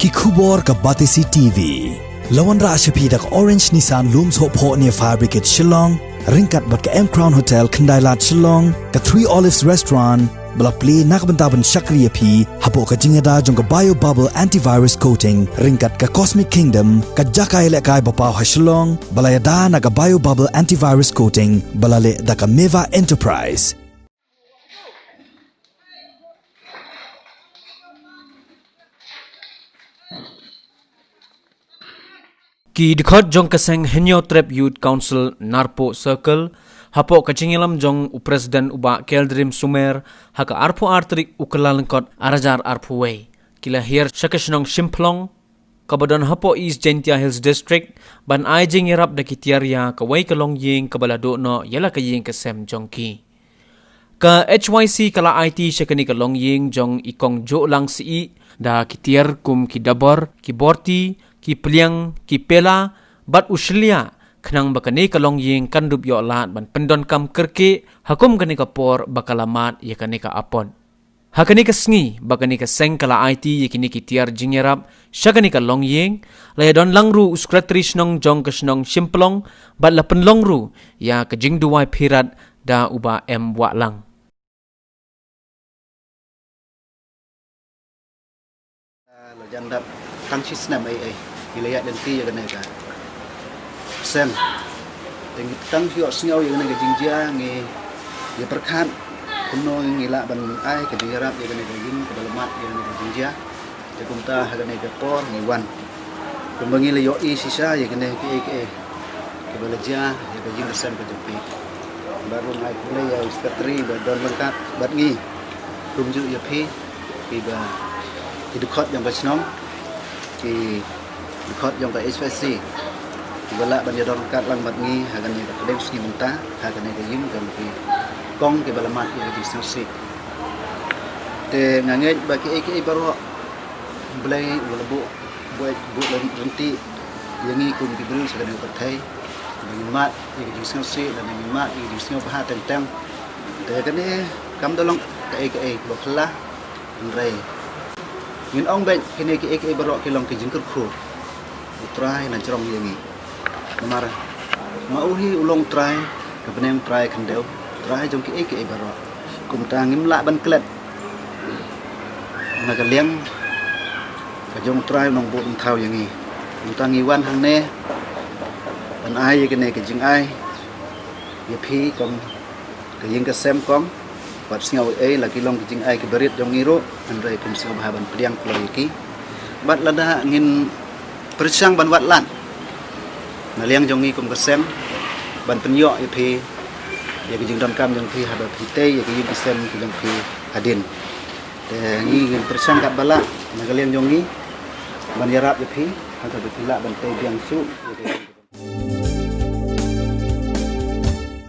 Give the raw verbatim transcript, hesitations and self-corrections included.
Ki khubor ka Batesi T V. La wanrah sha phi da ka Orange Nissan Lum Sohphoh near Fire Brigade Shillong, ryngkat bad ka M Crown Hotel Khyndailad Shillong, ka Three Olives Restaurant, ba la plie na ka bynta ban shakri ïa phi hapoh ka jingïada jong ka Bio Bubble Antivirus Coating, ryngkat ka Cosmic Kingdom, ka jaka ïalehkai ba paw ha Shillong, ba la ïada na ka Bio Bubble Antivirus Coating, ba la leh da ka Meva Enterprise. Ki dkhot jong ka seng Hynñiewtrep Youth Council Narpuh Circle, hapoh ka jingïalam jong u President u Bah Keldrim Sumer, ha ka arphew ar tarik u Kyllalyngkot ar hajar arphew wei, ki la hiar sha ka shnong Shymplong, kaba don hapoh East Jaintia Hills District, ban ai jingïarap da ki tiar ïa kawei ka longïing kaba la duh noh ïa la ka ïing ka sem jong ki. Ka H Y C ka la aiti sha kane ka longïing jong i Kong Johlang Syiem da ki tiar kum ki dabor, ki borti, ki pliang, ki pela, bad u shylliah, khnang ba kane ka longïing kan dup ïoh lad ban pyndonkam kyrkieh, ha kum kane ka por ba ka la mad ïa kane ka apot. Ha kane ka sngi ba kane ka seng ka la aiti ïa kine ki tiar jingïarap sha kane ka longïing, la ïadon lang ruh u Secretary Shnong jong ka shnong Shymplong, bad la pynlong ruh ïa ka jingduwai phirat da u Bah M Wahlang. La jan dap tang shi snem ei ei ngi la ïaid lynti ïa kane ka seng. Te ngi tang ïohsngew ïa kane ka jingjia, ngi ïa pyrkhat kumno ngi lah ban ai ka jingïarap ïa kane ka ïing kaba la mad ïa kane ka jingjia. Te kumta ha kane ka por ngi wan kumba ngi la ïohi shisha ïa kane kaei kaei kaba la jia ïa ka ïing ka sem ka jong phi. Bad ruh ngi ai khublei ïa u Secretary ba don ryngkat bad ngi, kumjuh ïa phi, phi ba ki dkhot jong ka shnong, ki dkhot jong ka H Y C, kiba lah ban ïadon ryngkat lang bad ngi ha kane ka pdeng sngi mynta ha kane ka ïing jong ki kong kiba la mad ïa ka jingsngewsih. Te nga ngeit ba kiei kiei baroh Blei u la buh, buh, buh lynti ïa ngi kum ki briew sha kane ka pyrthei, ba ngin mad ïa ka jingsngewsih lane ngin mad ïa ka jingsngewbha teng teng. Te kane kam da long kaei kaei ba phylla, hynrei ngin ong beit kine kiei kiei baroh ki long ki jingkyrkhu U Trai na jrong ïa ngi. Namar ma u hi u long Trai ka bneng, Trai khyndew, Trai jong kiei kiei baroh. Kumta ngim lah ban klet na ka liang ka jong Trai u nongbuh nongthaw ïa ngi. Kumta ngi wan hangne ban ai ïa kane ka jingai ïa phi kum ka ïing ka sem kong. Wat sngew ei, la ki long ki jingai kiba rit jong ngi ruh, hynrei phim sngewbha ban pdiang kloi ïa ki. Bad lada ngin pyrshang ban wad lad na liang jong ngi kum ka sem ban pynïoh ïa phi ïa ka jingdonkam jong phi haba phi tei ïa ka ïing ka sem ka jong phi hadien. Te ngi ngin pyrshang katba lah na ka liang jong ngi ban ïarap ïa phi ha kaba phi lah ban tei biang shuh ïa ka